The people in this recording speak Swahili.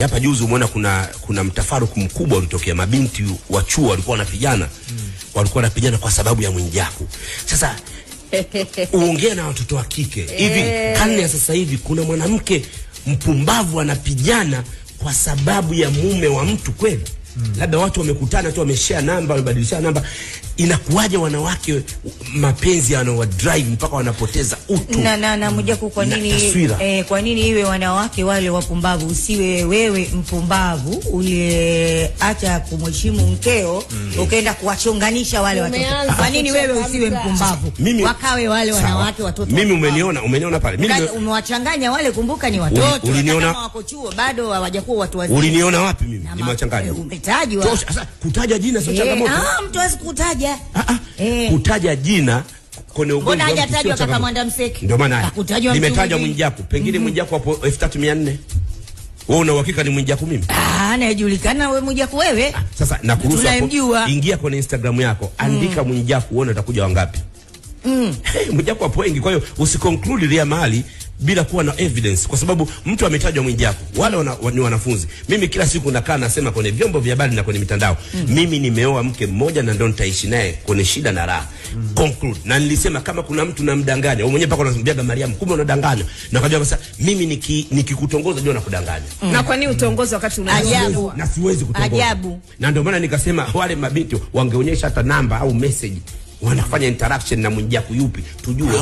Hapa juzi umeona kuna mtafaruku mkubwa ulitokea, mabinti wa chuo walikuwa wanapigana. Walikuwa wanapigana kwa sababu ya Mwijaku. Sasa uongee na watoto wa kike hivi, karne ya sasa hivi kuna mwanamke mpumbavu anapigana kwa sababu ya mume wa mtu kweli? Labda watu wamekutana tu, wameshare namba, wamebadilishana namba. Inakuwaje wanawake mapenzi yanawa drive mpaka wanapoteza utu? Na Mwijaku, kwa nini kwa nini iwe wanawake wale wapumbavu? Usiwe wewe mpumbavu uliacha kumheshimu mkeo ukaenda kuwachonganisha wale watoto. Kwa nini wewe usiwe mpumbavu? Wakawe wale wanawake watoto. Mimi umeniona pale. Mimi umewachanganya wale, kumbuka ni watoto. Uliniona kama wako chuo bado hawajakuwa watu wazima. Uliniona wapi mimi? Nimewachanganya. Umetajwa. Sasa kutaja jina sio changamoto. Mtu hawezi kutaja. Kutaja jina kwenye ugonjwa. Mbona hajatajwa kaka Mwanda Mseki? Ndio maana nimetaja Mwijaku. Pengine Mwijaku hapo 3400. Wewe una uhakika ni Mwijaku mimi? Anajulikana wewe Mwijaku wewe. Sasa nakuruhusu hapo. Ingia kwenye Instagram yako, andika Mwijaku uone utakuja wangapi. Mwijaku hapo wengi. Kwa hiyo usiconclude ria mahali bila kuwa na evidence, kwa sababu mtu ametajwa Mwijaku, wale ni wanafunzi. Mimi kila siku nakaa nasema kwenye vyombo vya habari na kwenye mitandao, mimi nimeoa mke mmoja na ndio nitaishi naye kwenye shida na raha. Conclude. Na nilisema kama kuna mtu namdanganya, wewe mwenyewe paka unamwambia Mariam, kumbe unadanganya. Na akajua sasa mimi nikikutongoza ndio nakudanganya. Na kwa nini utongoze wakati unajua? Na siwezi kutongoza. Ajabu. Na ndio maana nikasema wale mabinti wangeonyesha hata namba au message, wanafanya interaction na Mwijaku yupi tujue.